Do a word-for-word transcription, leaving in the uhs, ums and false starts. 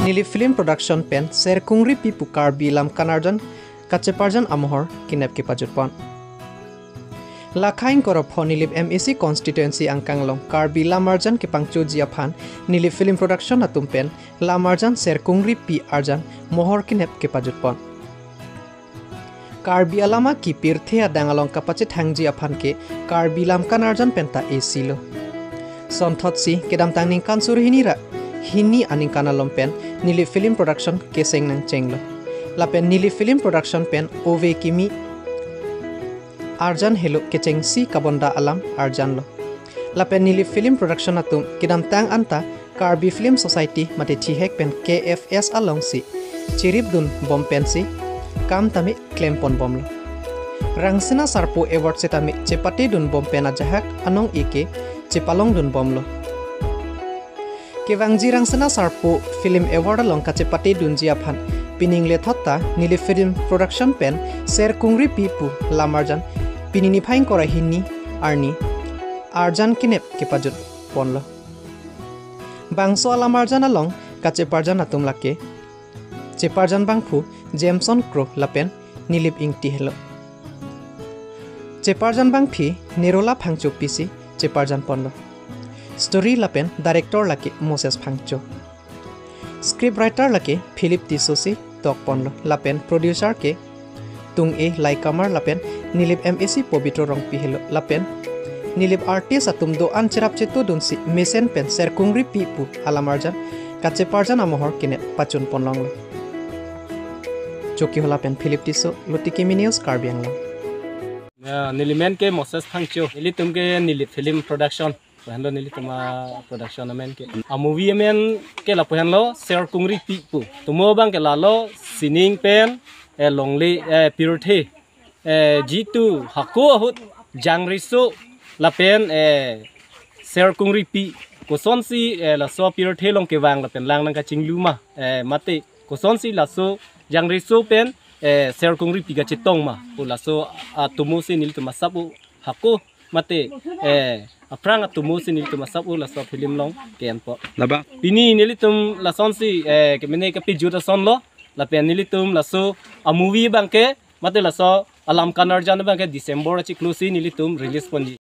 Nilip Film Production pen Serkungri Pipu Karbi Lam Kanarjan kacheparjan amohor kinep kepajutpon. Lakhain korop pho Nilip M A C constituency angkang along Karbi Lamarjan kepangchoji aphan Nilip Film Production atum pen Lamarjan Serkungri Pi arjan mohor kinep kepajutpon. Karbi alama kipirthe adang along kapachethangji aphan ke Karbi Lam Kanarjan penta esilo. Sonthotsi kedamtang ningkan suri hini ra hini aningkan along pen Nilip Film Production keseng nangchenglo. Lapen Nilip Film Production pen ove kimi arjan helo kechengsi kabonda alam arjanlo. Lapen Nilip Film Production atum kedamtang anta Karbi Film Society mate thihek pen K F S alongsi chiripdun bom pensi kam tame klempon bomlo. Rangsina Sarpo Award setame chepatedun bom pen ajahak anong-e ke chepalongdun bomlo. Kevangji Rangsina Sarpo Film Award along kachepatedunji aphan pining lethot ta Nilip Film Production pen Serkungri Pipu Lamarjan pini niphai ingkoi ra hini arni arjan kinep kepajutponlo. Bangso alamarjan along kacheparjan atum lake cheparjan bangphu Jameson Kro lapen Nilip Ingti helo. Cheparjan bangphi Nirola Phangcho pisi cheparjanponlo. Story lapen director lake Moses Phangcho. Script writer lake Philip Tisso si tokponlo lapen producer ke Tung-e Laikamar lapen Nilip M A C Pobitro Rongpi helo lapen Nilip artist atum do-an cherap chetodunsi mesen pen Serkungri Pipu alamarjan kacheparjan amohor kinep pachunponlonglo. Chokihola pen Philip Tisso, Lotiki News, Karbi Anglong. Ya, neli men ke Moses Phangcho. Nelitum ke Nilip Film Production. Lahenlo nelitum a production amen ke. A movie amen ke lapu henlo Serkungri Pipu. Tomo abang ke lalo sining pen, eh, longle, eh, pirthe, eh, jitu hako ahut jangreso lapen, eh, Serkungri Pi kosonsi, eh, laso pirthe along kevang lapen lang nangkachinglu ma, eh, mate kosonsi laso jangreso pen, eh, Serkungri Pi kachetong ma pu laso atomo si nelitum asap-o hako mate, eh, aphrang atomo si nelitum asap-o laso film along ke-enpo. Labang. Pini nelitum lasonsi, eh, kemene kapejut asonlo lapen nelitum laso a movie abang ke mate laso alam kanarjan abang ke December achiklo si nelitum release ponji.